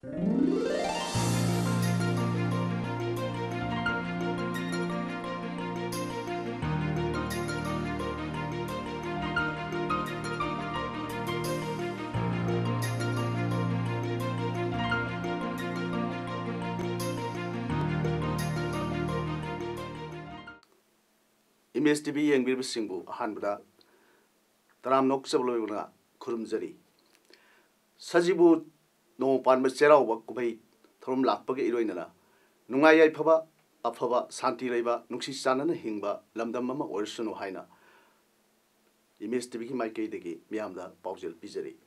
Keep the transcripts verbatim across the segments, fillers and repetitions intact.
Image T V ꯌꯦꯡꯕꯤꯔꯤꯕꯁꯤꯡꯕꯨ ꯑꯍꯥꯟꯕꯗ ꯇꯔꯥꯝꯅ ꯑꯣꯛꯆꯕ ꯂꯣꯏꯅꯅ ꯈꯨꯔꯨꯝꯖꯔꯤ꯫ ꯁꯖꯤꯕꯨ ꯅꯣꯡꯃ ꯄꯥꯟꯕ ꯆꯩꯔꯥꯎꯕ ꯀꯨꯝꯍꯩ ꯊꯧꯔꯝ ꯂꯥꯛꯄꯒ ꯏꯔꯣꯏꯅꯅ ꯅꯨꯡꯉꯥꯏ ꯌꯥꯏꯐꯕ, ꯑꯐꯕ, ꯁꯥꯟꯇꯤ ꯂꯩꯕ, ꯅꯨꯡꯁꯤ ꯆꯥꯟꯅꯅ ꯍꯤꯡꯕ ꯂꯝꯗꯝ ꯑꯃ ꯑꯣꯏꯔꯁꯅꯨ ꯍꯥꯏꯅ ꯏꯃꯦꯖ ꯇꯤ ꯚꯤꯒꯤ ꯃꯥꯏꯀꯩꯗꯒꯤ ꯃꯤꯌꯥꯝꯗ ꯄꯥꯎꯖꯦꯜ ꯄꯤꯖꯔꯤ꯫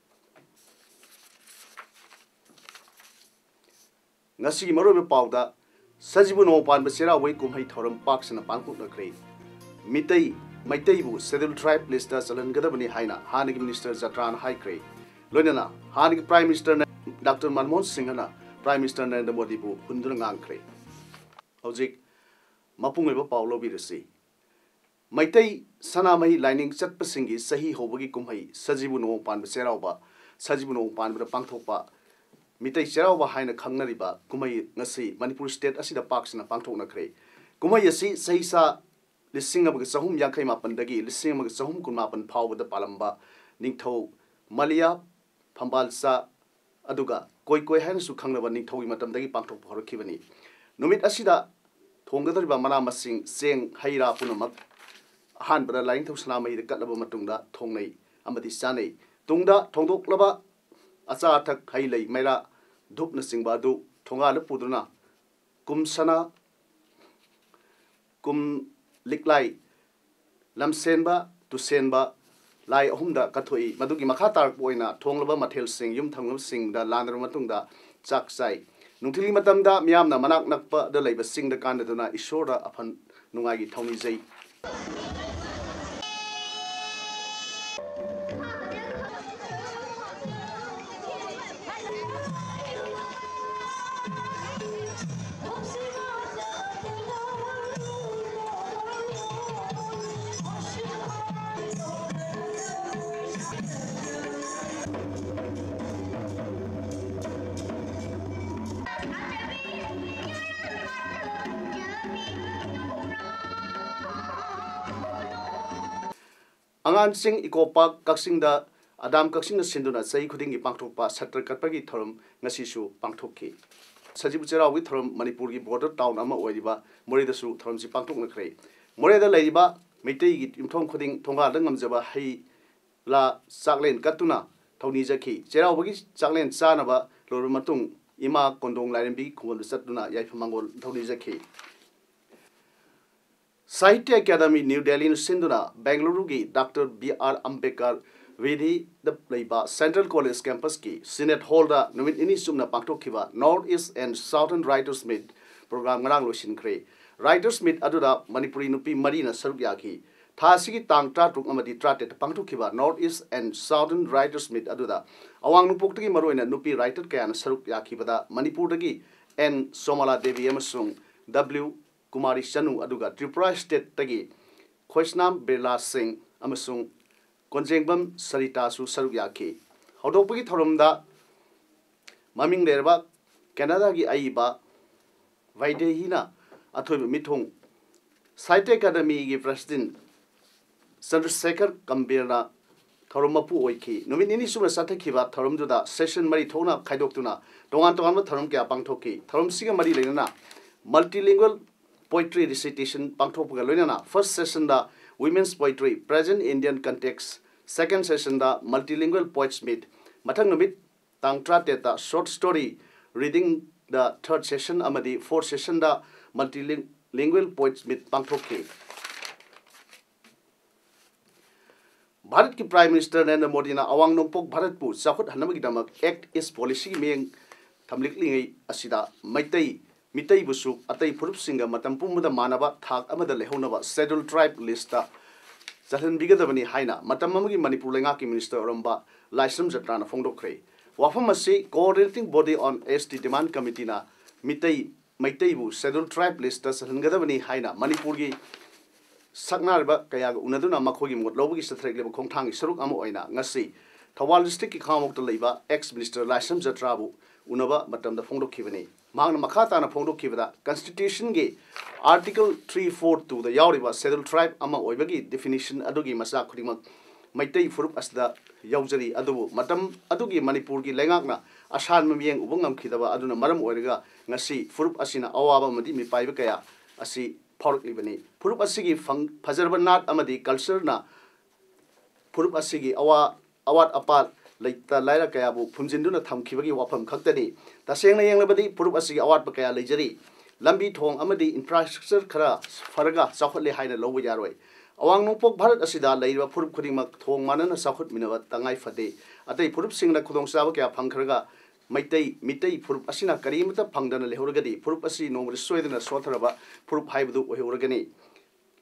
ꯉꯁꯤꯒꯤ ꯃꯔꯨꯑꯣꯏꯕ ꯄꯥꯎꯗ, ꯁꯖꯤꯕꯨ ꯅꯣꯡꯃ ꯄꯥꯟꯕ ꯆꯩꯔꯥꯎꯕꯒꯤ ꯀꯨꯝꯍꯩ ꯊꯧꯔꯝ ꯄꯥꯛ ꯁꯟꯅ ꯄꯥꯡꯊꯣꯛꯅꯈ꯭ꯔꯦ꯫ ꯃꯤꯇꯩ, ꯃꯩꯇꯩꯕꯨ Scheduled Tribe list ꯆꯜꯍꯟꯒꯗꯕꯅꯤ ꯍꯥꯏꯅ ꯍꯥꯟꯅꯒꯤ ꯃꯤꯅꯤꯁꯇꯔ ꯖꯇ꯭ꯔꯥꯅ ꯍꯥꯏꯈ꯭ꯔꯦ꯫ ꯂꯣꯏꯅꯅ ꯍꯥꯟꯅꯒꯤ ꯄ꯭ꯔꯥꯏꯝ ꯃꯤꯅꯤꯁꯇꯔꯅ ꯗꯥꯛꯇꯔ ꯃꯟꯃꯣꯍꯟ ꯁꯤꯡꯍꯅ ꯄ꯭ꯔꯥꯏꯝ ꯃꯤꯅꯤꯁꯇꯔ ꯅꯔꯦꯟꯗ꯭ꯔ ꯃꯣꯗꯤꯕꯨ ꯍꯨꯟꯗꯨꯅ ꯉꯥꯡꯈ꯭ꯔꯦ꯫ ꯍꯧꯖꯤꯛ ꯃꯄꯨꯡ ꯑꯣꯏꯕ ꯄꯥꯎ ꯂꯧꯕꯤꯔꯁꯤ꯫ ꯃꯩꯇꯩ ꯁꯅꯥꯃꯍꯤ ꯂꯥꯏꯅꯤꯡ ꯆꯠꯄꯁꯤꯡꯒꯤ ꯆꯍꯤ ꯍꯧꯕꯒꯤ ꯀꯨꯝꯍꯩ ꯁꯖꯤꯕꯨ ꯅꯣꯡꯃ ꯄꯥꯟꯕ ꯆꯩꯔꯥꯎꯕ, ꯁꯖꯤꯕꯨ ꯅꯣꯡꯃ ꯄꯥꯟꯕꯗ ꯄꯥꯡꯊꯣꯛꯄ ꯃꯤꯇꯩ ꯆꯩꯔꯥꯎꯕ ꯍꯥꯏꯅ ꯈꯪꯅꯔꯤꯕ ꯀꯨꯝꯍꯩ ꯉꯁꯤ ꯃꯅꯤꯄꯨꯔ ꯁ꯭ꯇꯦꯠ ꯑꯁꯤꯗ ꯄꯥꯛ ꯁꯟꯅ ꯄꯥꯡꯊꯣꯛꯅꯈ꯭ꯔꯦ꯫ ꯀꯨꯝꯍꯩ ꯑꯁꯤ ꯆꯍꯤꯆꯥ ꯂꯤꯁꯤꯡ ꯑꯃꯒ ꯆꯍꯨꯝ ꯌꯥꯡꯈꯩ ꯃꯥꯄꯟꯗꯒꯤ ꯂꯤꯁꯤꯡ ꯑꯃꯒ ꯆꯍꯨꯝ ꯀꯨꯟꯃꯥꯄꯟ ꯐꯥꯎꯕꯗ ꯄꯥꯜꯂꯝꯕ ꯅꯤꯡꯊꯧ ꯃꯂꯤꯌꯥ ꯐꯝꯕꯥꯜꯆꯥ, ꯑꯗꯨꯒ ꯀꯣꯏꯀꯣꯏ ꯍꯥꯏꯅꯁꯨ ꯈꯪꯅꯕ ꯅꯤꯡꯊꯧꯒꯤ ꯃꯇꯝꯗꯒꯤ ꯄꯥꯡꯊꯣꯛꯄ ꯍꯧꯔꯛꯈꯤꯕꯅꯤ꯫ ꯅꯨꯃꯤꯠ ꯑꯁꯤꯗ ꯊꯣꯡꯒꯗꯧꯔꯤꯕ ꯃꯅꯥ ꯃꯁꯤꯡ, ꯆꯦꯡ, ꯍꯩ ꯔꯥ ꯄꯨꯝꯅꯃꯛ ꯑꯍꯥꯟꯕꯗ ꯂꯥꯏꯅꯤꯡꯊꯧ ꯁꯅꯥꯃꯍꯤꯗ ꯀꯠꯂꯕ ꯃꯇꯨꯡꯗ ꯊꯣꯡꯅꯩ ꯑꯃꯗꯤ ꯆꯥꯅꯩ꯫ ꯇꯨꯡꯗ ꯊꯣꯡꯗꯣꯛꯂꯕ ꯑꯆꯥ ꯑꯊꯛ, ꯍꯩ ꯂꯩ, ꯃꯩꯔꯥ, ꯙꯨꯞꯅꯆꯤꯡꯕ ꯑꯗꯨ ꯊꯣꯡꯒꯥꯜꯗ ꯄꯨꯗꯨꯅ ꯀꯨꯝꯁꯅꯥ, ꯀꯨꯝ ꯂꯤꯛꯂꯥꯏ, ꯂꯝꯁꯦꯟꯕ, ꯇꯨꯁꯦꯟꯕ, ꯂꯥꯏ ꯑꯍꯨꯝꯗ ꯀꯠꯊꯣꯛꯏ꯫ ꯃꯗꯨꯒꯤ ꯃꯈꯥ ꯇꯥꯔꯛꯄ ꯑꯣꯏꯅ ꯊꯣꯡꯂꯕ ꯃꯊꯦꯜꯁꯤꯡ ꯌꯨꯝ ꯊꯪꯅꯕꯁꯤꯡꯗ ꯂꯥꯟꯅꯔꯕ ꯃꯇꯨꯡꯗ ꯆꯥꯛ ꯆꯥꯏ꯫ ꯅꯨꯡꯊꯤꯜꯒꯤ ꯃꯇꯝꯗ ꯃꯤꯌꯥꯝꯅ ꯃꯅꯥꯛ ꯅꯛꯄꯗ ꯂꯩꯕ ꯆꯤꯡꯗ ꯀꯥꯟꯅꯗꯨꯅ ꯏꯁꯣꯔꯗ ꯑꯐꯟ ꯅꯨꯡꯉꯥꯏꯒꯤ ꯊꯧꯅꯤꯖꯩ꯫ ꯑꯉꯥꯟꯁꯤꯡ ꯏꯀꯣ ꯄꯥꯔꯛ ꯀꯛꯆꯤꯡꯗ ꯑꯗꯥꯝ ꯀꯛꯆꯤꯡꯅ ꯁꯤꯟꯗꯨꯅ ꯆꯍꯤ ꯈꯨꯗꯤꯡꯒꯤ ꯄꯥꯡꯊꯣꯛꯄ ꯁꯠꯇ꯭ꯔ ꯀꯠꯄꯒꯤ ꯊꯧꯔꯝ ꯉꯁꯤꯁꯨ ꯄꯥꯡꯊꯣꯛꯈꯤ꯫ ꯁꯖꯤꯕꯨ ꯆꯩꯔꯥꯎꯕꯒꯤ ꯊꯧꯔꯝ ꯃꯅꯤꯄꯨꯔꯒꯤ ꯕꯣꯔꯗꯔ ꯇꯥꯎꯟ ꯑꯃ ꯑꯣꯏꯔꯤꯕ ꯃꯣꯔꯦꯗꯁꯨ ꯊꯧꯔꯝꯁꯤ ꯄꯥꯡꯊꯣꯛꯅꯈ꯭ꯔꯦ꯫ ꯃꯣꯔꯦꯗ ꯂꯩꯔꯤꯕ ꯃꯩꯇꯩꯒꯤ ꯌꯨꯝꯊꯣꯡ ꯈꯨꯗꯤꯡ ꯊꯣꯡꯒꯥꯜꯗ ꯉꯝꯖꯕ ꯍꯩ ꯂꯥ ꯆꯥꯛꯂꯦꯟ ꯀꯠꯇꯨꯅ ꯊꯧꯅꯤꯖꯈꯤ꯫ ꯆꯩꯔꯥꯎꯕꯒꯤ ꯆꯥꯛꯂꯦꯟ ꯆꯥꯅꯕ ꯂꯣꯏꯔꯕ ꯃꯇꯨꯡ ꯏꯃꯥ ꯀꯣꯟꯗꯣꯡ ꯂꯥꯏꯔꯦꯝꯕꯤꯒꯤ ꯈꯨꯡꯒꯪꯗ ꯆꯠꯇꯨꯅ ꯌꯥꯏꯐ ꯃꯪꯒꯣꯜ ꯊꯧꯅꯤꯖꯈꯤ꯫ ꯁꯥꯍꯤꯇ꯭ꯌ ꯑꯦꯀꯥꯗꯃꯤ ꯅ꯭ꯌꯨ ꯗꯦꯜꯂꯤꯅ ꯁꯤꯟꯗꯨꯅ ꯕꯦꯡꯒꯂꯨꯔꯨꯒꯤ ꯗꯥꯛꯇꯔ ꯕꯤ ꯑꯥꯔ ꯑꯝꯕꯦꯗꯀꯔ ꯋꯤꯊꯤꯗ ꯂꯩꯕ ꯁꯦꯟꯇ꯭ꯔꯦꯜ ꯀꯣꯂꯦꯖ ꯀꯦꯝꯄꯁꯀꯤ ꯁꯤꯅꯦꯠ ꯍꯣꯜꯗ ꯅꯨꯃꯤꯠ ꯅꯤꯅꯤ ꯆꯨꯞꯅ ꯄꯥꯡꯊꯣꯛꯈꯤꯕ north east and southern writers meet program ꯉꯔꯥꯡ ꯂꯣꯏꯁꯤꯟꯈ꯭ꯔꯦ꯫ ꯔꯥꯏꯇꯔꯁ ꯃꯤꯠ ꯑꯗꯨꯗ ꯃꯅꯤꯄꯨꯔꯤ ꯅꯨꯄꯤ ꯃꯔꯤꯅ ꯁꯔꯨꯛ ꯌꯥꯈꯤ꯫ ꯊꯥ ꯑꯁꯤꯒꯤ ꯇꯥꯡ ꯇꯔꯥꯇꯔꯨꯛ ꯑꯃꯗꯤ ꯇꯔꯥꯇꯔꯦꯠꯇ ꯄꯥꯡꯊꯣꯛꯈꯤꯕ north east and southern writers ꯃꯤꯠ ꯑꯗꯨꯗ ꯑꯋꯥꯡ ꯅꯣꯡꯄꯣꯛꯇꯒꯤ ꯃꯔꯨꯑꯣꯏꯅ ꯅꯨꯄꯤ ꯔꯥꯏꯇꯔ ꯀꯌꯥꯅ ꯁꯔꯨꯛ ꯌꯥꯈꯤꯕꯗ ꯃꯅꯤꯄꯨꯔꯗꯒꯤ ꯑꯦꯟ ꯁꯣꯃꯥꯂꯥ ꯗꯦꯕꯤ ꯑꯃꯁꯨꯡ ꯗꯕ꯭ꯂꯤꯎ ꯀꯨꯃꯥꯔꯤ ꯆꯅꯨ, ꯑꯗꯨꯒ ꯇ꯭ꯔꯤꯄꯨꯔꯥ ꯁ꯭ꯇꯦꯠꯇꯒꯤ ꯈꯣꯏꯁꯅꯥꯝ ꯕꯤꯔꯂꯥ ꯁꯤꯡ ꯑꯃꯁꯨꯡ ꯀꯣꯟꯖꯦꯡꯕꯝ ꯁꯔꯤꯇꯥꯁꯨ ꯁꯔꯨꯛ ꯌꯥꯈꯤ꯫ ꯍꯧꯗꯣꯛꯄꯒꯤ ꯊꯧꯔꯝꯗ ꯃꯃꯤꯡ ꯂꯩꯔꯕ ꯀꯦꯅꯥꯗꯥꯒꯤ ꯑꯏꯕ ꯚꯥꯏꯗꯦꯍꯤꯅ ꯑꯊꯣꯏꯕ ꯃꯤꯊꯨꯡ, ꯁꯥꯍꯤꯇ꯭ꯌ ꯑꯦꯀꯥꯗꯃꯤꯒꯤ ꯄ꯭ꯔꯦꯁꯤꯗꯦꯟꯠ ꯆꯟꯗ꯭ꯔꯁꯦꯈꯔ ꯀꯝꯕꯤꯔꯅ ꯊꯧꯔꯝ ꯃꯄꯨ ꯑꯣꯏꯈꯤ꯫ ꯅꯨꯃꯤꯠ ꯅꯤꯅꯤ ꯆꯨꯞꯅ ꯆꯠꯊꯈꯤꯕ ꯊꯧꯔꯝꯗꯨꯗ ꯁꯦꯁꯟ ꯃꯔꯤ ꯊꯣꯛꯅ ꯈꯥꯏꯗꯣꯛꯇꯨꯅ ꯇꯣꯉꯥꯟ ꯇꯣꯉꯥꯟꯕ ꯊꯧꯔꯝ ꯀꯌꯥ ꯄꯥꯡꯊꯣꯛꯈꯤ꯫ ꯊꯧꯔꯝꯁꯤꯒ ꯃꯔꯤ ꯂꯩꯅꯅ multilingual poetry recitation ꯄꯥꯡꯊꯣꯛꯄꯒ ꯂꯣꯏꯅꯅ first sessionꯗ Women's Poetry, Present Indian Context, second sessionꯗ multilingual poets meet, ꯃꯊꯪ ꯅꯨꯃꯤꯠ ꯇꯥꯡ ꯇꯔꯥꯇꯔꯦꯠꯇ short story reading the third session ꯑꯃꯗꯤ fourth sessionꯗ multilingual poets meet ꯄꯥꯡꯊꯣꯛꯈꯤ꯫ ꯚꯥꯔꯠꯀꯤ Prime Minister ꯅꯔꯦꯟꯗ꯭ꯔ ꯃꯣꯗꯤꯅ ꯑꯋꯥꯡ ꯅꯣꯡꯄꯣꯛ ꯚꯥꯔꯠꯄꯨ ꯆꯥꯎꯈꯠꯍꯟꯅꯕꯒꯤꯗꯃꯛ Act East Policyꯒꯤ ꯃꯤꯠꯌꯦꯡ ꯊꯝꯂꯤꯛꯂꯤꯉꯩ ꯑꯁꯤꯗ ꯃꯩꯇꯩ ꯃꯤꯇꯩꯕꯨꯁꯨ ꯑꯇꯩ ꯐꯨꯔꯨꯞꯁꯤꯡꯒ ꯃꯇꯝ ꯄꯨꯝꯕꯗ ꯃꯥꯟꯅꯕ ꯊꯥꯛ ꯑꯃꯗ ꯂꯩꯍꯧꯅꯕ Scheduled Tribe listꯇ ꯆꯜꯍꯟꯕꯤꯒꯗꯕꯅꯤ ꯍꯥꯏꯅ ꯃꯇꯝ ꯑꯃꯒꯤ ꯃꯅꯤꯄꯨꯔ ꯂꯩꯉꯥꯛꯀꯤ Minister ꯑꯣꯏꯔꯝꯕ ꯂꯥꯏꯁ꯭ꯔꯝ ꯖꯇ꯭ꯔꯥꯅ ꯐꯣꯡꯗꯣꯛꯈ꯭ꯔꯦ꯫ ꯋꯥꯐꯝ ꯑꯁꯤ Coordinating Body on S T Demand Committeeꯅ Meitei ꯃꯩꯇꯩꯕꯨ Scheduled Tribe listꯇ ꯆꯜꯍꯟꯒꯗꯕꯅꯤ ꯍꯥꯏꯅ ꯃꯅꯤꯄꯨꯔꯒꯤ ꯁꯛꯅꯥꯏꯔꯕ ꯀꯌꯥꯒ ꯎꯅꯗꯨꯅ ꯃꯈꯣꯏꯒꯤ ꯃꯣꯠ ꯂꯧꯕꯒꯤ ꯆꯠꯊꯔꯛꯂꯤꯕ ꯈꯣꯡꯊꯥꯡꯒꯤ ꯁꯔꯨꯛ ꯑꯃ ꯑꯣꯏꯅ ꯉꯁꯤ ꯊꯧꯕꯥꯜ districtꯀꯤ ꯈꯥꯉꯕꯣꯛꯇ ꯂꯩꯕ ex Minister ꯂꯥꯏꯁ꯭ꯔꯝ ꯖꯇ꯭ꯔꯥꯕꯨ ꯎꯅꯕ ꯃꯇꯝꯗ ꯐꯣꯡꯗꯣꯛꯈꯤꯕꯅꯤ꯫ ꯃꯍꯥꯛꯅ ꯃꯈꯥ ꯇꯥꯅ ꯐꯣꯡꯗꯣꯛꯈꯤꯕꯗ, Constitution ꯒꯤ Article three four two ꯗ ꯌꯥꯎꯔꯤꯕ Scheduled Tribe ꯑꯃ ꯑꯣꯏꯕꯒꯤ definition ꯑꯗꯨꯒꯤ ꯃꯆꯥꯛ ꯈꯨꯗꯤꯡꯃꯛ ꯃꯩꯇꯩ ꯐꯨꯔꯨꯞ ꯑꯁꯤꯗ ꯌꯥꯎꯖꯔꯤ꯫ ꯑꯗꯨꯕꯨ ꯃꯇꯝ ꯑꯗꯨꯒꯤ ꯃꯅꯤꯄꯨꯔꯒꯤ ꯂꯩꯉꯥꯛꯅ ꯑꯁꯥꯟꯕ ꯃꯤꯠꯌꯦꯡ ꯎꯕ ꯉꯝꯈꯤꯗꯕ ꯑꯗꯨꯅ ꯃꯔꯝ ꯑꯣꯏꯔꯒ ꯉꯁꯤ ꯐꯨꯔꯨꯞ ꯑꯁꯤꯅ ꯑꯋꯥꯕ ꯑꯃꯗꯤ ꯃꯤꯄꯥꯏꯕ ꯀꯌꯥ ꯑꯁꯤ ꯐꯥꯎꯔꯛꯂꯤꯕꯅꯤ꯫ ꯐꯨꯔꯨꯞ ꯑꯁꯤꯒꯤ ꯐꯪ-, ꯐꯖꯔꯕ ꯅꯥꯠ ꯑꯃꯗꯤ culture ꯅ ꯐꯨꯔꯨꯞ ꯑꯁꯤꯒꯤ ꯑꯋꯥ-, ꯑꯋꯥꯠ ꯑꯄꯥ ꯂꯩꯇ ꯂꯥꯏꯔ ꯀꯌꯥꯕꯨ ꯐꯨꯝꯖꯤꯟꯗꯨꯅ ꯊꯝꯈꯤꯕꯒꯤ ꯋꯥꯐꯝ ꯈꯛꯇꯅꯤ꯫ ꯇꯁꯦꯡꯅ ꯌꯦꯡꯂꯕꯗꯤ ꯐꯨꯔꯨꯞ ꯑꯁꯤꯒꯤ ꯑꯋꯥꯠꯄ ꯀꯌꯥ ꯂꯩꯖꯔꯤ꯫ ꯂꯝꯕꯤ ꯊꯣꯡ ꯑꯃꯗꯤ infrastructure ꯈꯔ ꯐꯔꯒ ꯆꯥꯎꯈꯠꯂꯦ ꯍꯥꯏꯅ ꯂꯧꯕ ꯌꯥꯔꯣꯏ꯫ ꯑꯋꯥꯡ ꯅꯣꯡꯄꯣꯛ ꯚꯥꯔꯠ ꯑꯁꯤꯗ ꯂꯩꯔꯤꯕ ꯐꯨꯔꯨꯞ ꯈꯨꯗꯤꯡꯃꯛ ꯊꯣꯡ ꯃꯥꯟꯅꯅ ꯆꯥꯎꯈꯠꯃꯤꯟꯅꯕ ꯇꯉꯥꯏ ꯐꯗꯦ꯫ ꯑꯇꯩ ꯐꯨꯔꯨꯞꯁꯤꯡꯅ ꯈꯨꯗꯣꯡꯆꯥꯕ ꯀꯌꯥ ꯐꯪꯈ꯭ꯔꯒ ꯃꯩꯇꯩ, ꯃꯤꯇꯩ ꯐꯨꯔꯨꯞ ꯑꯁꯤꯅ ꯀꯔꯤꯃꯠꯇ ꯐꯪꯗꯅ ꯂꯩꯍꯧꯔꯒꯗꯤ ꯐꯨꯔꯨꯞ ꯑꯁꯤ ꯅꯣꯡꯃꯗꯤ ꯁꯣꯏꯗꯅ ꯁꯣꯠꯊꯔꯕ ꯐꯨꯔꯨꯞ ꯍꯥꯏꯕꯗꯨ ꯑꯣꯏꯍꯧꯔꯒꯅꯤ꯫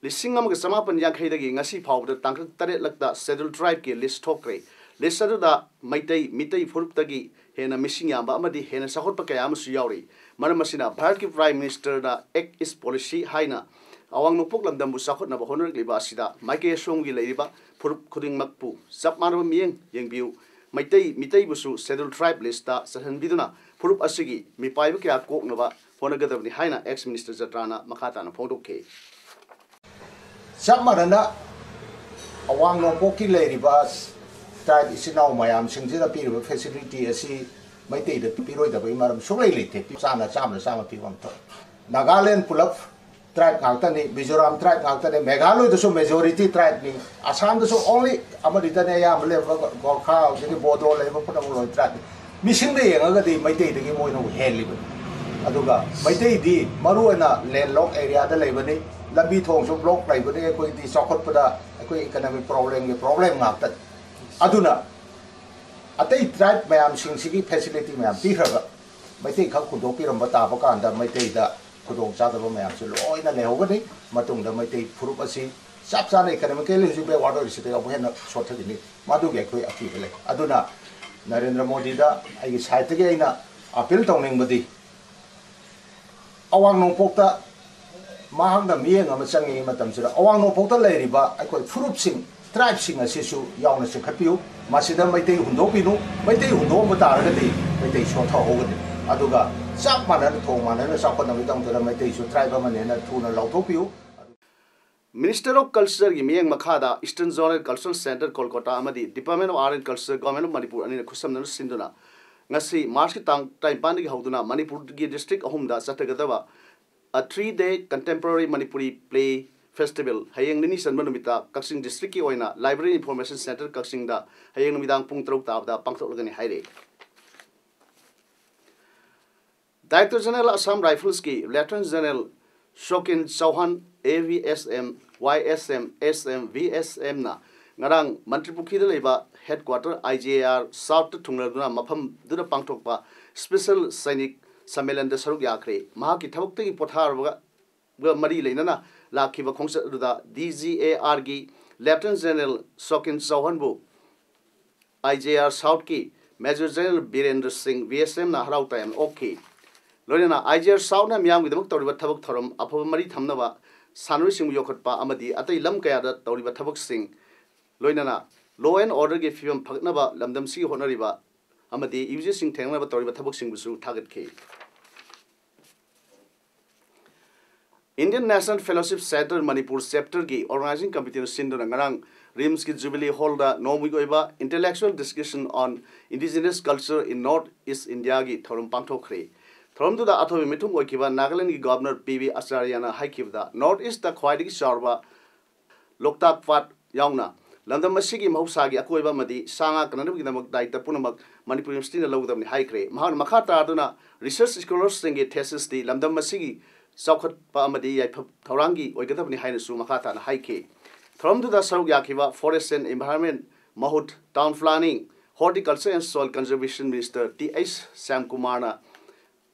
ꯂꯤꯁꯤꯡ ꯑꯃꯒ ꯆꯃꯥꯄꯟ ꯌꯥꯡꯈꯩꯗꯒꯤ ꯉꯁꯤ ꯐꯥꯎꯕꯗ ꯇꯥꯡꯀꯛ ꯇꯔꯦꯠꯂꯛꯇ Scheduled Tribe ꯀꯤ list ꯊꯣꯛꯈ꯭ꯔꯦ꯫ List ꯑꯗꯨꯗ ꯃꯩꯇꯩ, ꯃꯤꯇꯩ ꯐꯨꯔꯨꯞꯇꯒꯤ ꯍꯦꯟꯅ ꯃꯤꯁꯤꯡ ꯌꯥꯝꯕ ꯑꯃꯗꯤ ꯍꯦꯟꯅ ꯆꯥꯎꯈꯠꯄ ꯀꯌꯥ ꯑꯃꯁꯨ ꯌꯥꯎꯔꯤ꯫ ꯃꯔꯝ ꯑꯁꯤꯅ ꯚꯥꯔꯠꯀꯤ Prime Minister ꯅ Act East Policy ꯍꯥꯏꯅ ꯑꯋꯥꯡ ꯅꯣꯡꯄꯣꯛ ꯂꯝꯗꯝꯕꯨ ꯆꯥꯎꯈꯠꯅꯕ ꯍꯣꯠꯅꯔꯛꯂꯤꯕ ꯑꯁꯤꯗ ꯃꯥꯏꯀꯩ ꯑꯁꯣꯝꯒꯤ ꯂꯩꯔꯤꯕ ꯐꯨꯔꯨꯞ ꯈꯨꯗꯤꯡꯃꯛꯄꯨ ꯆꯞ ꯃꯥꯟꯅꯕ ꯃꯤꯠꯌꯦꯡ ꯌꯦꯡꯕꯤꯌꯨ꯫ ꯃꯩꯇꯩ, ꯃꯤꯇꯩꯕꯨꯁꯨ Scheduled Tribe list ꯇ ꯆꯜꯍꯟꯕꯤꯗꯨꯅ ꯐꯨꯔꯨꯞ ꯑꯁꯤꯒꯤ ꯃꯤꯄꯥꯏꯕ ꯀꯌꯥ ꯀꯣꯛꯅꯕ ꯍꯣꯠꯅꯒꯗꯕꯅꯤ ꯍꯥꯏꯅ Ex Minister ꯖꯇ꯭ꯔꯥꯅ ꯃꯈꯥ ꯇꯥꯅ ꯐꯣꯡꯗꯣꯛꯈꯤ꯫ ꯆꯞ ꯃꯥꯟꯅꯅ ꯑꯋꯥꯡ ꯅꯣꯡꯄꯣꯛꯀꯤ ꯂꯩꯔꯤꯕ tribe ꯏꯆꯤꯟ ꯏꯅꯥꯎ ꯃꯌꯥꯝꯁꯤꯡꯁꯤꯗ ꯄꯤꯔꯤꯕ facility ꯑꯁꯤ ꯃꯩꯇꯩꯗ ꯄꯤꯔꯣꯏꯗꯕꯒꯤ ꯃꯔꯝ ꯁꯨꯡꯂꯩ ꯂꯩꯇꯦ꯫ ꯆꯥꯅ, ꯆꯥꯝꯅ ꯆꯥꯝꯃ ꯄꯤꯕ ꯑꯃ ꯊꯣꯛꯑꯦ꯫ ꯅꯥꯒꯥꯂꯦꯟ ꯄꯨꯂꯞ tribe ꯉꯥꯛꯇꯅꯤ, ꯃꯤꯖꯣꯔꯥꯝ tribe ꯉꯥꯛꯇꯅꯤ, ꯃꯦꯘꯥꯂꯣꯏꯗꯁꯨ majority tribe ꯅꯤ, ꯑꯁꯥꯝꯗꯁꯨ only ꯑꯃꯅꯤꯇꯅꯤ ꯑꯌꯥꯝꯕ ꯂꯩꯕ, ꯒꯣꯔꯈꯥ, ꯍꯧꯖꯤꯛꯀꯤ ꯕꯣꯗꯣ ꯂꯩꯕ ꯄꯨꯝꯅꯃꯛ ꯂꯣꯏ tribe ꯅꯤ꯫ ꯃꯤꯁꯤꯡꯗ ꯌꯦꯡꯉꯒꯗꯤ ꯃꯩꯇꯩꯗꯒꯤ ꯃꯣꯏꯅ ꯑꯃꯨꯛ ꯍꯦꯜꯂꯤꯕꯅꯤ꯫ ꯑꯗꯨꯒ ꯃꯩꯇꯩꯗꯤ ꯃꯔꯨꯑꯣꯏꯅ landlock area ꯗ ꯂꯩꯕꯅꯤ, ꯂꯝꯕꯤ ꯊꯣꯡꯁꯨ block ꯂꯩꯕꯅꯤ, ꯑꯩꯈꯣꯏꯗꯤ ꯆꯥꯎꯈꯠꯄꯗ ꯑꯩꯈꯣꯏ economic problem ꯒꯤ problem ꯉꯥꯛꯇꯅꯤ꯫ ꯑꯗꯨꯅ ꯑꯇꯩ tribe ꯃꯌꯥꯝꯁꯤꯡꯁꯤꯒꯤ facility ꯃꯌꯥꯝ ꯄꯤꯈ꯭ꯔꯒ ꯃꯩꯇꯩ ꯈꯛ ꯍꯨꯟꯗꯣꯛꯄꯤꯔꯝꯕ ꯇꯥꯕ ꯀꯥꯟꯗ ꯃꯩꯇꯩꯗ ꯈꯨꯗꯣꯡꯆꯥꯗꯕ ꯃꯌꯥꯝꯁꯨ ꯂꯣꯏꯅ ꯂꯩꯍꯧꯒꯅꯤ꯫ ꯃꯇꯨꯡꯗ ꯃꯩꯇꯩ ꯐꯨꯔꯨꯞ ꯑꯁꯤ ꯆꯞ ꯆꯥꯅ economically ꯍꯧꯖꯤꯛ backward ꯑꯣꯏꯔꯤꯁꯤꯗꯒꯤ ꯑꯃꯨꯛ ꯍꯦꯟꯅ ꯁꯣꯠꯊꯈꯤꯅꯤ꯫ ꯃꯗꯨꯒꯤ ꯑꯩꯈꯣꯏ ꯑꯀꯤꯕ ꯂꯩ꯫ ꯑꯗꯨꯅ ꯅꯔꯦꯟꯗ꯭ꯔ ꯃꯣꯗꯤꯗ ꯑꯩꯒꯤ side ꯇꯒꯤ ꯑꯩꯅ appeal ꯇꯧꯅꯤꯡꯕꯗꯤ, ꯑꯋꯥꯡ ꯅꯣꯡꯄꯣꯛꯇ ꯃꯍꯥꯛꯅ ꯃꯤꯠꯌꯦꯡ ꯑꯃ ꯆꯪꯉꯤꯉꯩ ꯃꯇꯝꯁꯤꯗ ꯑꯋꯥꯡ ꯅꯣꯡꯄꯣꯛꯇ ꯂꯩꯔꯤꯕ ꯑꯩꯈꯣꯏ ꯐꯨꯔꯨꯞꯁꯤꯡ, tribe ꯁꯤꯡ ꯑꯁꯤꯁꯨ ꯌꯥꯎꯅ ꯆꯤꯡꯈꯠꯄꯤꯌꯨ꯫ ꯃꯁꯤꯗ ꯃꯩꯇꯩ ꯍꯨꯟꯗꯣꯛꯄꯤꯅꯨ꯫ ꯃꯩꯇꯩ ꯍꯨꯟꯗꯣꯛꯑꯝꯕ ꯇꯥꯔꯒꯗꯤ ꯃꯩꯇꯩ ꯁꯣꯟꯊꯍꯧꯒꯅꯤ꯫ ꯑꯗꯨꯒ ꯆꯞ ꯃꯥꯟꯅꯅ, ꯊꯣꯡ ꯃꯥꯟꯅꯅ ꯆꯥꯎꯈꯠꯅꯕꯒꯤꯗꯃꯛꯇ ꯃꯩꯇꯩꯁꯨ tribe ꯑꯃꯅꯦꯅ ꯊꯨꯅ ꯂꯥꯎꯊꯣꯛꯄꯤꯌꯨ꯫ Minister of Culture ꯒꯤ ꯃꯤꯠꯌꯦꯡ ꯃꯈꯥꯗ Eastern Zonal Cultural Centre Kolkata ꯑꯃꯗꯤ Department of Art and Culture, Government of Manipur ꯑꯅꯤꯅ ꯈꯨꯠꯁꯝꯅꯅ ꯁꯤꯟꯗꯨꯅ ꯉꯁꯤ March ꯀꯤ ꯇꯥꯡ ꯇꯔꯥꯅꯤꯄꯥꯟꯗꯒꯤ ꯍꯧꯗꯨꯅ ꯃꯅꯤꯄꯨꯔꯒꯤ district ꯑꯍꯨꯝꯗ ꯆꯠꯊꯒꯗꯕ A Three Day Contemporary Manipuri Play Festival ꯍꯌꯦꯡ ꯅꯤꯅꯤ ꯆꯟꯕ ꯅꯨꯃꯤꯠꯇ ꯀꯛꯆꯤꯡ district ꯀꯤ ꯑꯣꯏꯅ Library Information Centre ꯀꯛꯆꯤꯡꯗ ꯍꯌꯦꯡ ꯅꯨꯃꯤꯗꯥꯡ ꯄꯨꯡ ꯇꯔꯨꯛ ꯇꯥꯕꯗ ꯄꯥꯡꯊꯣꯛꯂꯒꯅꯤ ꯍꯥꯏꯔꯤ꯫ Director General Assam Rifles ꯀꯤ Lieutenant General ꯁꯣꯀꯤꯟ ꯆꯧꯍꯥꯟ, A V S M, Y S M, S M, V S M ꯅ ꯉꯔꯥꯡ ꯃꯟꯇ꯭ꯔꯤ ꯄꯨꯈ꯭ꯔꯤꯗ ꯂꯩꯕ headquarter I G A R South ꯇ ꯊꯨꯡꯂꯗꯨꯅ ꯃꯐꯝꯗꯨꯗ ꯄꯥꯡꯊꯣꯛꯄ special ꯁꯩꯅꯤꯛ ꯁꯝꯃꯦꯂꯟꯗ ꯁꯔꯨꯛ ꯌꯥꯈ꯭ꯔꯦ꯫ ꯃꯍꯥꯛꯀꯤ ꯊꯕꯛꯇꯒꯤ ꯄꯣꯊꯥꯔꯕꯒ ꯃꯔꯤ ꯂꯩꯅꯅ ꯂꯥꯛꯈꯤꯕ ꯈꯣꯡꯆꯠ ꯑꯗꯨꯗ D G A R ꯒꯤ Lieutenant General ꯁꯣꯀꯤꯟ ꯆꯧꯍꯥꯟꯕꯨ I G A R South ꯀꯤ Major General ꯕꯤꯔꯦꯟꯗ꯭ꯔ ꯁꯤꯡ, V S M ꯅ ꯍꯔꯥꯎ ꯇꯌꯥꯝꯅ ꯑꯣꯛꯈꯤ꯫ ꯂꯣꯏꯅꯅ I G A R South ꯅ ꯃꯤꯌꯥꯝꯒꯤꯗꯃꯛ ꯇꯧꯔꯤꯕ ꯊꯕꯛ ꯊꯧꯔꯝ ꯑꯐꯕ ꯃꯔꯤ ꯊꯝꯅꯕ, ꯁꯥꯟꯅꯔꯣꯏꯁꯤꯡꯕꯨ ꯌꯣꯛꯈꯠꯄ ꯑꯃꯗꯤ ꯑꯇꯩ ꯂꯝ ꯀꯌꯥꯗ ꯇꯧꯔꯤꯕ ꯊꯕꯛꯁꯤꯡ, ꯂꯣꯏꯅꯅ law and order ꯒꯤ ꯐꯤꯕꯝ ꯐꯒꯠꯅꯕ ꯂꯝꯗꯝꯁꯤꯒꯤ ꯍꯣꯠꯅꯔꯤꯕ ꯑꯃꯗꯤ ꯌꯨꯖꯤꯁꯤꯡ ꯊꯦꯡꯅꯅꯕ ꯇꯧꯔꯤꯕ ꯊꯕꯛꯁꯤꯡꯕꯨꯁꯨ ꯊꯥꯒꯠꯈꯤ꯫ Indian National Fellowship Centre Manipur Chapter ꯒꯤ Organising Committee ꯅ ꯁꯤꯟꯗꯨꯅ ꯉꯔꯥꯡ RIMS ꯀꯤ Jubilee Hall ꯗ ꯅꯣꯡꯃꯒꯤ ꯑꯣꯏꯕ Intellectual Discussion on Indigenous Culture in North East India ꯒꯤ ꯊꯧꯔꯝ ꯄꯥꯡꯊꯣꯛꯈ꯭ꯔꯦ꯫ ꯊꯧꯔꯝꯗꯨꯗ ꯑꯊꯣꯏꯕ ꯃꯤꯊꯨꯡ ꯑꯣꯏꯈꯤꯕ ꯅꯥꯒꯥꯂꯦꯟꯗꯒꯤ Governor P V Acharya ꯅ ꯍꯥꯏꯈꯤꯕꯗ, North East ꯇ ꯈ꯭ꯋꯥꯏꯗꯒꯤ ꯆꯥꯎꯔꯕ ꯂꯣꯛꯇꯥꯛ ꯄꯥꯠ ꯌꯥꯎꯅ ꯂꯝꯗꯝ ꯑꯁꯤꯒꯤ ꯃꯍꯧꯁꯥꯒꯤ ꯑꯀꯣꯏꯕ ꯑꯃꯗꯤ ꯁꯥ ꯉꯥ ꯀꯟꯅꯅꯕꯒꯤꯗꯃꯛ ꯗꯥꯌꯤꯠꯇ ꯄꯨꯝꯅꯃꯛ ꯃꯅꯤꯄꯨꯔ ꯌꯨꯅꯤꯚꯔꯁꯤꯇꯤꯅ ꯂꯧꯒꯗꯕꯅꯤ ꯍꯥꯏꯈ꯭ꯔꯦ꯫ ꯃꯍꯥꯛꯅ ꯃꯈꯥ ꯇꯥꯗꯨꯅ research scholarꯁꯤꯡꯒꯤ thesisꯇꯤ ꯂꯝꯗꯝ ꯑꯁꯤꯒꯤ ꯆꯥꯎꯈꯠꯄ ꯑꯃꯗꯤ ꯌꯥꯏꯐ ꯊꯧꯔꯥꯡꯒꯤ ꯑꯣꯏꯒꯗꯕꯅꯤ ꯍꯥꯏꯅꯁꯨ ꯃꯈꯥ ꯇꯥꯅ ꯍꯥꯏꯈꯤ꯫ ꯊꯧꯔꯝꯗꯨꯗ ꯁꯔꯨꯛ ꯌꯥꯈꯤꯕ Forest and Environment ꯃꯍꯨꯠ, Town Planning, Horticulture and Soil Conservation Minister T H ꯁ꯭ꯌꯥꯝꯀꯨꯃꯥꯔꯅ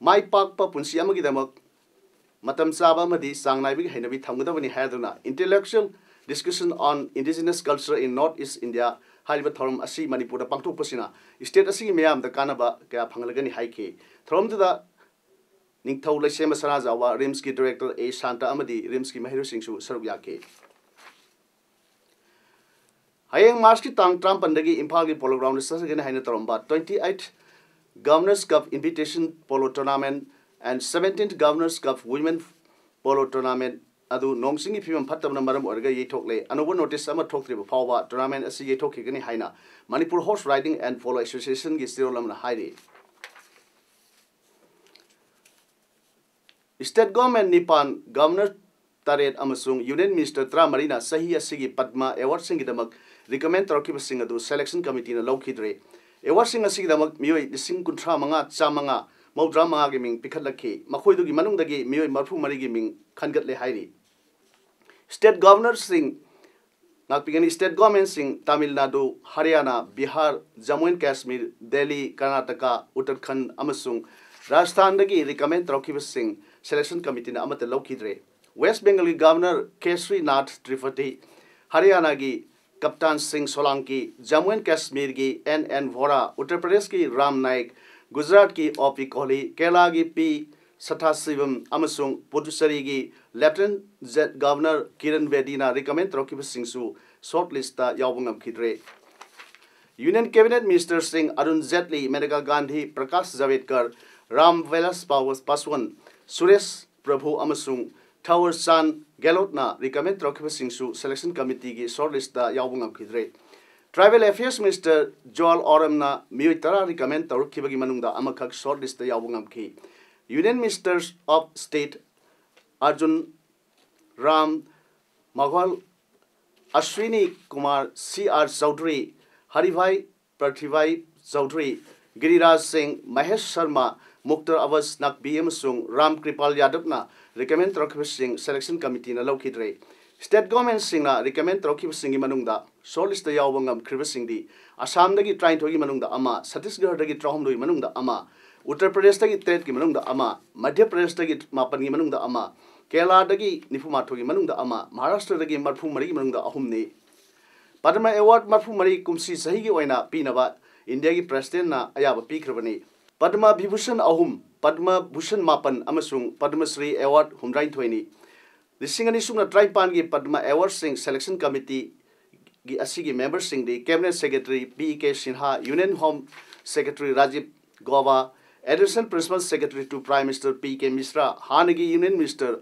ꯃꯥꯏ ꯄꯥꯛꯄ ꯄꯨꯟꯁꯤ ꯑꯃꯒꯤꯗꯃꯛ ꯃꯇꯝ ꯆꯥꯕ ꯑꯃꯗꯤ ꯆꯥꯡ ꯅꯥꯏꯕꯒꯤ ꯍꯩꯅꯕꯤ ꯊꯝꯒꯗꯕꯅꯤ ꯍꯥꯏꯗꯨꯅ Intellectual Discussion on Indigenous Culture in North East India ꯍꯥꯏꯔꯤꯕ ꯊꯧꯔꯝ ꯑꯁꯤ ꯃꯅꯤꯄꯨꯔꯗ ꯄꯥꯡꯊꯣꯛꯄꯁꯤꯅ state ꯑꯁꯤꯒꯤ ꯃꯤꯌꯥꯝꯗ ꯀꯥꯟꯅꯕ ꯀꯌꯥ ꯐꯪꯍꯜꯂꯒꯅꯤ ꯍꯥꯏꯈꯤ꯫ ꯊꯧꯔꯝꯗꯨꯗ ꯅꯤꯡꯊꯧ ꯂꯩꯁꯦꯝꯕ ꯁꯅꯥꯖꯥꯎꯕ, RIMSꯀꯤ Director A ꯁꯥꯟꯇ ꯑꯃꯗꯤ RIMSꯀꯤ ꯃꯍꯩꯔꯣꯏꯁꯤꯡꯁꯨ ꯁꯔꯨꯛ ꯌꯥꯈꯤ꯫ ꯍꯌꯦꯡ Marchꯀꯤ ꯇꯥꯡ ꯇꯔꯥꯃꯥꯄꯟꯗꯒꯤ ꯏꯝꯐꯥꯜꯒꯤ Polo Groundꯗ ꯆꯠꯆꯒꯅꯤ ꯍꯥꯏꯅ ꯇꯧꯔꯝꯕ twenty eight Governor's Cup Invitation Polo Tournament and seventeenth Governor's Cup Women Polo Tournament ꯑꯗꯨ ꯅꯣꯡ ꯆꯤꯡꯒꯤ ꯐꯤꯕꯝ ꯐꯠꯇꯕꯅ ꯃꯔꯝ ꯑꯣꯏꯔꯒ ꯌꯩꯊꯣꯛꯂꯦ꯫ ꯑꯅꯧꯕ notice ꯑꯃ ꯊꯣꯛꯇ꯭ꯔꯤꯕ ꯐꯥꯎꯕ tournament ꯑꯁꯤ ꯌꯩꯊꯣꯛꯈꯤꯒꯅꯤ ꯍꯥꯏꯅ Manipur Horse Riding and Polo Associationꯒꯤ ꯆꯦꯔꯣꯜ ꯑꯃꯅ ꯍꯥꯏꯔꯤ꯫ State government ꯅꯤꯄꯥꯟ, governor ꯇꯔꯦꯠ ꯑꯃꯁꯨꯡ union minister ꯇꯔꯥꯃꯔꯤꯅ ꯆꯍꯤ ꯑꯁꯤꯒꯤ Padma Awardꯁꯤꯡꯒꯤꯗꯃꯛ recommend ꯇꯧꯔꯛꯈꯤꯕꯁꯤꯡ ꯑꯗꯨ selection committeeꯅ ꯂꯧꯈꯤꯗ꯭ꯔꯦ꯫ Awardꯁꯤꯡ ꯑꯁꯤꯒꯤꯗꯃꯛ ꯃꯤꯑꯣꯏ ꯂꯤꯁꯤꯡ ꯀꯨꯟꯊ꯭ꯔꯥ ꯃꯉꯥ ꯆꯥꯝꯃꯉꯥ ꯃꯧꯗ꯭ꯔꯥ ꯃꯉꯥꯒꯤ ꯃꯤꯡ ꯄꯤꯈꯠꯂꯛꯈꯤ꯫ ꯃꯈꯣꯏꯗꯨꯒꯤ ꯃꯅꯨꯡꯗꯒꯤ ꯃꯤꯑꯣꯏ ꯃꯔꯤꯐꯨ ꯃꯔꯤꯒꯤ ꯃꯤꯡ ꯈꯟꯒꯠꯂꯦ ꯍꯥꯏꯔꯤ꯫ State governorꯁꯤꯡ ꯉꯥꯛꯄꯤꯒꯅꯤ꯫ State governmentꯁꯤꯡ ꯇꯥꯃꯤꯜ ꯅꯥꯗꯨ, ꯍꯔꯤꯌꯥꯅꯥ, ꯕꯤꯍꯥꯔ, ꯖꯝꯃꯨ ꯑꯦꯟ ꯀꯥꯁꯃꯤꯔ, ꯗꯦꯜꯂꯤ, ꯀꯔꯅꯥꯇꯀꯥ, ꯎꯠꯇꯔꯈꯟꯗ ꯑꯃꯁꯨꯡ ꯔꯥꯖꯁꯊꯥꯟꯗꯒꯤ recommend ꯇꯧꯔꯛꯈꯤꯕꯁꯤꯡ selection committeeꯅ ꯑꯃꯠꯇ ꯂꯧꯈꯤꯗ꯭ꯔꯦ꯫ West Bengalꯒꯤ governor ꯀꯦꯁꯔꯤꯅꯥꯊ ꯇ꯭ꯔꯤꯄꯥꯊꯤ, ꯍꯔꯤꯌꯥꯅꯥꯒꯤ ꯀꯞꯇꯥꯟ ꯁꯤꯡ ꯁꯣꯂꯥꯡꯀꯤ, ꯖꯝꯃꯨ ꯑꯦꯟ ꯀꯥꯁꯃꯤꯔꯒꯤ ꯑꯦꯟ ꯑꯦꯟ ꯚꯣꯔꯥ, ꯎꯠꯇꯔ ꯄ꯭ꯔꯗꯦꯁꯀꯤ ꯔꯥꯝ ꯅꯥꯏꯛ, ꯒꯨꯖꯔꯥꯠꯀꯤ ꯑꯣ ꯄꯤ ꯀꯣꯍꯂꯤ, ꯀꯦꯔꯂꯥꯒꯤ ꯄꯤ ꯁꯊꯥꯁꯤꯕꯝ ꯑꯃꯁꯨꯡ ꯄꯨꯗꯨꯆꯦꯔꯤꯒꯤ Lieutenant Governor ꯀꯤꯔꯟ ꯕꯦꯗꯤꯅ recommend ꯇꯧꯔꯛꯈꯤꯕꯁꯤꯡꯁꯨ shortlistꯇ ꯌꯥꯎꯕ ꯉꯝꯈꯤꯗ꯭ꯔꯦ꯫ Union cabinet ministerꯁꯤꯡ ꯑꯔꯨꯟ ꯖꯦꯠꯂꯤ, ꯃꯦꯅꯀꯥ ꯒꯥꯟꯙꯤ, ꯄ꯭ꯔꯀꯥꯁ ꯖꯥꯚꯦꯗꯀꯔ, ꯔꯥꯝ ꯚꯤꯂꯥꯁ ꯄꯥꯁꯋꯥꯟ, ꯁꯨꯔꯦꯁ ꯄ꯭ꯔꯚꯨ ꯑꯃꯁꯨꯡ ꯊꯥꯋꯔ ꯆꯥꯟꯗ ꯒꯦꯍꯂꯣꯠꯅ recommend ꯇꯧꯔꯛꯈꯤꯕꯁꯤꯡꯁꯨ selection committeeꯒꯤ shortlistꯇ ꯌꯥꯎꯕ ꯉꯝꯈꯤꯗ꯭ꯔꯦ꯫ Tribal Affairs Minister ꯖꯨꯋꯥꯜ ꯑꯣꯔꯝꯅ ꯃꯤꯑꯣꯏ ꯇꯔꯥ recommend ꯇꯧꯔꯛꯈꯤꯕꯒꯤ ꯃꯅꯨꯡꯗ ꯑꯃꯈꯛ shortlistꯇ ꯌꯥꯎꯕ ꯉꯝꯈꯤ꯫ Union Ministers of State Arjun Ram ꯃꯦꯘꯋꯥꯜ, Aswini Kumar, C R Chaudhuri, ꯍꯔꯤꯚꯥꯏ ꯄ꯭ꯔꯊꯤꯚꯥꯏ Chaudhuri, ꯒꯤꯔꯤꯔꯥꯖ ꯁꯤꯡ, ꯃꯍꯦꯁ ꯁꯔꯃ, ꯃꯨꯛꯇꯔ ꯑꯕꯥꯁ ꯅꯛꯕꯤ ꯑꯃꯁꯨꯡ Ram ꯀ꯭ꯔꯤꯄꯥꯜ ꯌꯥꯗꯕꯅ recommend ꯇꯧꯔꯛꯈꯤꯕꯁꯤꯡ selection committeeꯅ ꯂꯧꯈꯤꯗ꯭ꯔꯦ꯫ State governmentꯁꯤꯡꯅ recommend ꯇꯧꯔꯛꯈꯤꯕꯁꯤꯡꯒꯤ ꯃꯅꯨꯡꯗ shortlistꯇ ꯌꯥꯎꯕ ꯉꯝꯈ꯭ꯔꯤꯕꯁꯤꯡꯗꯤ ꯑꯁꯥꯝꯗꯒꯤ ꯇꯔꯥꯅꯤꯊꯣꯏꯒꯤ ꯃꯅꯨꯡꯗ ꯑꯃ, ꯁꯠꯇꯤꯁꯒꯔꯗꯒꯤ ꯇꯔꯥꯍꯨꯝꯗꯣꯏꯒꯤ ꯃꯅꯨꯡꯗ ꯑꯃ, ꯎꯠꯇꯔ ꯄ꯭ꯔꯗꯦꯁꯇꯒꯤ ꯇꯔꯦꯠꯀꯤ ꯃꯅꯨꯡꯗ ꯑꯃ, ꯃꯙ꯭ꯌ ꯄ꯭ꯔꯗꯦꯁꯇꯒꯤ ꯃꯥꯄꯟꯒꯤ ꯃꯅꯨꯡꯗ ꯑꯃ, ꯀꯦꯔꯂꯥꯗꯒꯤ ꯅꯤꯐꯨꯃꯥꯊꯣꯏꯒꯤ ꯃꯅꯨꯡꯗ ꯑꯃ, ꯃꯍꯥꯔꯥꯁꯇ꯭ꯔꯗꯒꯤ ꯃꯔꯤꯐꯨ ꯃꯔꯤꯒꯤ ꯃꯅꯨꯡꯗ ꯑꯍꯨꯝꯅꯤ꯫ Padma Award ꯃꯔꯤꯐꯨ ꯃꯔꯤ ꯀꯨꯝꯁꯤ ꯆꯍꯤꯒꯤ ꯑꯣꯏꯅ ꯄꯤꯅꯕ ꯏꯟꯗꯤꯌꯥꯒꯤ presidentꯅ ꯑꯌꯥꯕ ꯄꯤꯈ꯭ꯔꯕꯅꯤ꯫ Padma Vibhushan ꯑꯍꯨꯝ, Padma Bhushan ꯃꯥꯄꯟ ꯑꯃꯁꯨꯡ Padma Shri Award ꯍꯨꯝꯗ꯭ꯔꯥꯅꯤꯊꯣꯏꯅꯤ꯫ ꯂꯤꯁꯤꯡ ꯑꯅꯤ ꯁꯨꯞꯅ ꯇꯔꯥꯅꯤꯄꯥꯟꯒꯤ Padma Awardꯁꯤꯡ selection committeeꯒꯤ ꯑꯁꯤꯒꯤ memberꯁꯤꯡꯗꯤ Cabinet Secretary P K Sinha, Union Home Secretary Rajiv Gova, Additional Principal Secretary to Prime Minister P K Mishra, ꯍꯥꯟꯅꯒꯤ Union Minister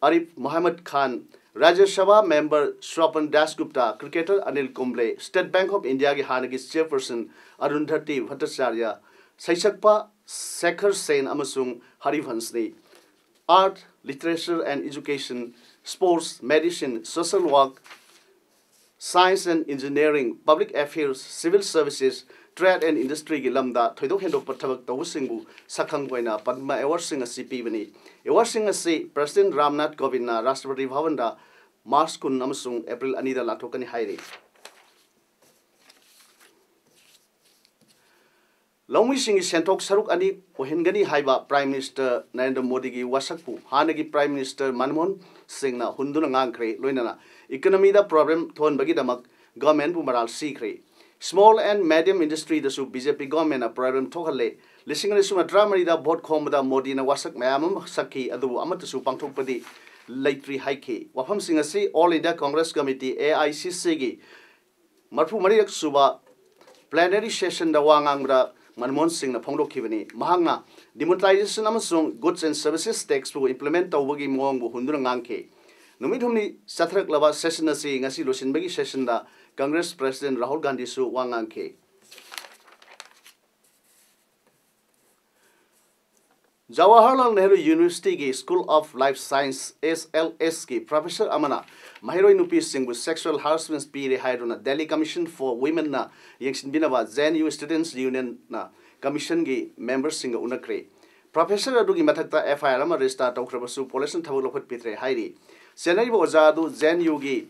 Arif Mohammed Khan, Rajya Sabha Member Swapan Dasgupta, Cricketer Anil Kumble, State Bank of Indiaꯒꯤ ꯍꯥꯟꯅꯒꯤ Chairperson Arundhati Bhattacharya, ꯁꯩꯁꯛꯄ ꯁꯦꯈꯔ ꯁꯦꯟ ꯑꯃꯁꯨꯡ ꯍꯔꯤꯚꯟꯁꯅꯤ꯫ Art, Literature and Education, Sports, Medicine, Social Work, Science and Engineering, Public Affairs, Civil Services, Trade and Industryꯒꯤ ꯂꯝꯗ ꯊꯣꯏꯗꯣꯛ ꯍꯦꯟꯗꯣꯛꯄ ꯊꯕꯛ ꯇꯧꯕꯁꯤꯡꯕꯨ ꯁꯛꯈꯪꯕ ꯑꯣꯏꯅ ꯄꯗꯃ ꯑꯦꯋꯥꯔꯗꯁꯤꯡ ꯑꯁꯤ ꯄꯤꯕꯅꯤ꯫ ꯑꯦꯋꯥꯔꯗꯁꯤꯡ ꯑꯁꯤ President ꯔꯥꯝꯅꯥꯊ ꯀꯣꯕꯤꯟꯗꯅ ꯔꯥꯁꯇ꯭ꯔꯄꯇꯤ ꯚꯕꯟꯗ March ꯀꯨꯟ ꯑꯃꯁꯨꯡ April ꯑꯅꯤꯗ ꯂꯥꯟꯊꯣꯛꯀꯅꯤ ꯍꯥꯏꯔꯤ꯫ ꯂꯧꯃꯤꯁꯤꯡꯒꯤ ꯁꯦꯟꯊꯣꯛ ꯁꯔꯨꯛ ꯑꯅꯤ ꯑꯣꯏꯍꯟꯒꯅꯤ ꯍꯥꯏꯕ Prime Minister ꯅꯔꯦꯟꯗ꯭ꯔ ꯃꯣꯗꯤꯒꯤ ꯋꯥꯁꯛꯄꯨ ꯍꯥꯟꯅꯒꯤ Prime Minister ꯃꯟꯃꯣꯍꯟ ꯁꯤꯡꯅ ꯍꯨꯟꯗꯨꯅ ꯉꯥꯡꯈ꯭ꯔꯦ꯫ ꯂꯣꯏꯅꯅ economyꯗ problem ꯊꯣꯛꯍꯟꯕꯒꯤꯗꯃꯛ governmentꯄꯨ ꯃꯔꯥꯜ ꯁꯤꯈ꯭ꯔꯦ꯫ Small and medium industryꯗꯁꯨ BJP governmentꯅ problem ꯊꯣꯛꯍꯜꯂꯦ꯫ ꯂꯤꯁꯤꯡ ꯑꯅꯤ ꯁꯨꯞꯅ ꯇꯔꯥꯃꯔꯤꯗ vote ꯈꯣꯝꯕꯗ ꯃꯣꯗꯤꯅ ꯋꯥꯁꯛ ꯃꯌꯥꯝ ꯑꯃ ꯁꯛꯈꯤ, ꯑꯗꯨꯕꯨ ꯑꯃꯠꯇꯁꯨ ꯄꯥꯡꯊꯣꯛꯄꯗꯤ ꯂꯩꯇ꯭ꯔꯤ ꯍꯥꯏꯈꯤ꯫ ꯋꯥꯐꯝꯁꯤꯡ ꯑꯁꯤ All India Congress Committee, AICCꯒꯤ ꯃꯔꯤꯐꯨ ꯃꯔꯤꯔꯛ ꯁꯨꯕ plenary sessionꯗ ꯋꯥ ꯉꯥꯡꯕꯗ ꯃꯟꯃꯣꯍꯟ ꯁꯤꯡꯅ ꯐꯣꯡꯗꯣꯛꯈꯤꯕꯅꯤ꯫ ꯃꯍꯥꯛꯅ demonetization ꯑꯃꯁꯨꯡ Goods and Services Taxꯄꯨ implement ꯇꯧꯕꯒꯤ ꯃꯑꯣꯡꯕꯨ ꯍꯨꯟꯗꯨꯅ ꯉꯥꯡꯈꯤ꯫ ꯅꯨꯃꯤꯠ ꯍꯨꯝꯅꯤ ꯆꯠꯊꯔꯛꯂꯕ session ꯑꯁꯤ ꯉꯁꯤ ꯂꯣꯏꯁꯤꯟꯕꯒꯤ sessionꯗ Congress President ꯔꯥꯍꯨꯜ ꯒꯥꯟꯙꯤꯁꯨ ꯋꯥ ꯉꯥꯡꯈꯤ꯫ Jawaharlal Nehru Universityꯒꯤ School of Life Science, SLSꯀꯤ professor ꯑꯃꯅ ꯃꯍꯩꯔꯣꯏ ꯅꯨꯄꯤꯁꯤꯡꯕꯨ sexual harassment ꯄꯤꯔꯦ ꯍꯥꯏꯗꯨꯅ Delhi Commission for Womenꯅ ꯌꯦꯡꯁꯤꯟꯕꯤꯅꯕ JNU Students Unionꯅ commissionꯒꯤ memberꯁꯤꯡꯒ ꯎꯅꯈ꯭ꯔꯦ꯫ Professor ꯑꯗꯨꯒꯤ ꯃꯊꯛꯇ FIR ꯑꯃ register ꯇꯧꯈ꯭ꯔꯕꯁꯨ policeꯅ ꯊꯕꯛ ꯂꯧꯈꯠꯄꯤꯗ꯭ꯔꯦ ꯍꯥꯏꯔꯤ꯫ ꯆꯦꯟꯅꯔꯤꯕ ꯑꯣꯖꯥ ꯑꯗꯨ JNUꯒꯤ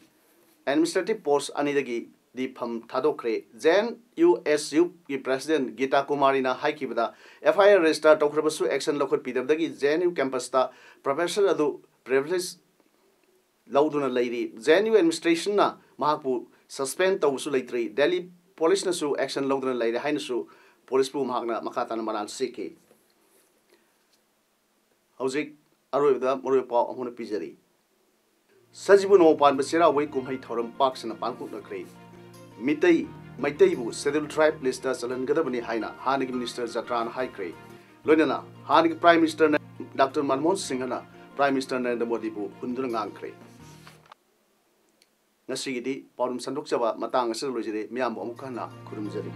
administrative post ꯑꯅꯤꯗꯒꯤꯗꯤ ꯐꯝ ꯊꯥꯗꯣꯛꯈ꯭ꯔꯦ꯫ JNUSUꯒꯤ President ꯒꯤꯇꯥ ꯀꯨꯃꯥꯔꯤꯅ ꯍꯥꯏꯈꯤꯕꯗ, FIR register ꯇꯧꯈ꯭ꯔꯕꯁꯨ action ꯂꯧꯈꯠꯄꯤꯗꯕꯗꯒꯤ JNU campusꯇ professor ꯑꯗꯨ privilege ꯂꯧꯗꯨꯅ ꯂꯩꯔꯤ꯫ JNU administrationꯅ ꯃꯍꯥꯛꯄꯨ suspend ꯇꯧꯕꯁꯨ ꯂꯩꯇ꯭ꯔꯤ꯫ Delhi policeꯅꯁꯨ action ꯂꯧꯗꯨꯅ ꯂꯩꯔꯦ ꯍꯥꯏꯅꯁꯨ policeꯄꯨ ꯃꯍꯥꯛꯅ ꯃꯈꯥ ꯇꯥꯅ ꯃꯔꯥꯜ ꯁꯤꯈꯤ꯫ ꯍꯧꯖꯤꯛ ꯑꯔꯣꯏꯕꯗ ꯃꯔꯨꯑꯣꯏꯕ ꯄꯥꯎ ꯑꯃꯨꯛ ꯍꯟꯅ ꯄꯤꯖꯔꯤ꯫ ꯁꯖꯤꯕꯨ ꯅꯣꯡꯃ ꯄꯥꯟꯕ ꯆꯩꯔꯥꯎꯕꯒꯤ ꯀꯨꯝꯍꯩ ꯊꯧꯔꯝ ꯄꯥꯛ ꯁꯟꯅ ꯄꯥꯡꯊꯣꯛꯅꯈ꯭ꯔꯦ꯫ ꯃꯤꯇꯩ ꯃꯩꯇꯩꯕꯨ Scheduled Tribe listꯇ ꯆꯜꯍꯟꯒꯗꯕꯅꯤ ꯍꯥꯏꯅ ꯍꯥꯟꯅꯒꯤ Minister ꯖꯇ꯭ꯔꯥꯅ ꯍꯥꯏꯈ꯭ꯔꯦ꯫ ꯂꯣꯏꯅꯅ ꯍꯥꯟꯅꯒꯤ Prime Ministerꯅ ꯗꯥꯛꯇꯔ ꯃꯟꯃꯣꯍꯟ ꯁꯤꯡꯍꯅ Prime Minister ꯅꯔꯦꯟꯗ꯭ꯔ ꯃꯣꯗꯤꯕꯨ ꯍꯨꯟꯗꯨꯅ ꯉꯥꯡꯈ꯭ꯔꯦ꯫ ꯉꯁꯤꯒꯤꯗꯤ ꯄꯥꯎꯗꯝ ꯁꯟꯗꯣꯛꯆꯕ ꯃꯇꯥꯡ ꯑꯁꯤꯗ ꯂꯣꯏꯖꯔꯦ꯫ ꯃꯤꯌꯥꯝꯕꯨ ꯑꯃꯨꯛ ꯍꯟꯅ ꯈꯨꯔꯨꯝꯖꯔꯤ꯫